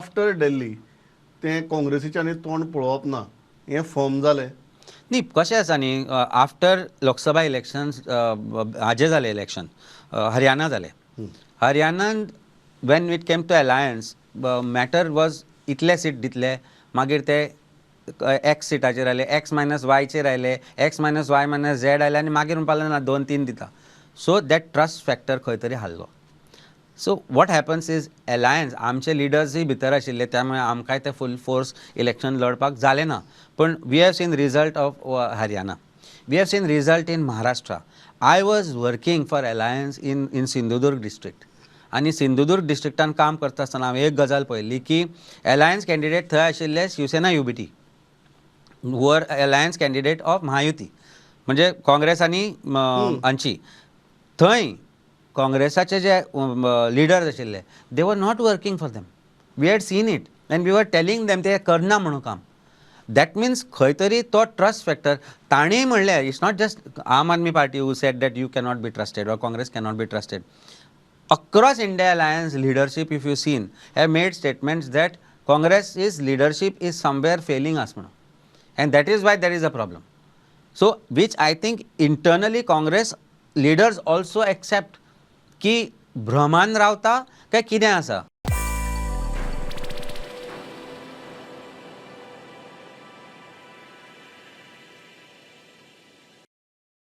After दिल्ली तें काँग्रेसीचें आनी तोंड पळोवप ना हें फर्म जालें. न्ही, कशें आसा न्ही, आफ्टर लोकसभा इलेक्शन्स हाजें जालें इलेक्शन, हरियाणा जालें. हरियाणान when it came to alliance matter was इतले सीट दितले, मागीर ते एक्स सिटाचेर आयले, एक्स मायनस वायचेर आयले, X minus Y minus Z आयले आनी मागीर म्हणपाक लागले ना 2-3 दिता. सो that trust factor खंय तरी हाल्लो. So what happens is alliance आमचे लिडर्सूय भितर आशिल्ले, त्यामुळे आमकांय ते फूल फोर्स इलेक्शन लढपाक जालें ना. पण we have seen result of Haryana, we have seen result in Maharashtra. I was working for alliance in Sindhudurg district आनी सिंधुदुर्ग डिस्ट्रिक्टान काम करता आसतना हांवें एक गजाल पळयल्ली की एलायन्स कॅन्डिडेट थंय आशिल्ले Shiv Sena UBT were alliance candidate of Mahayuti, म्हणजे काँग्रेस आनी हांची. थंय काँग्रेसाचे जे लिडर्स आशिल्ले they were not working for them. We had seen it and we were telling them ते करना म्हणून काम. That means खंय तरी तो ट्रस्ट फॅक्टर ताणें म्हणलें, it's not just Aam Aadmi party who said that you cannot be trusted or Congress cannot be trusted. Across India Alliance leadership, if you seen, have made statements that Congress is leadership is somewhere failing us म्हणून, and that is why there is a problem. So which I think internally Congress leaders also accept की भ्रमान रावता काय कितें आसा.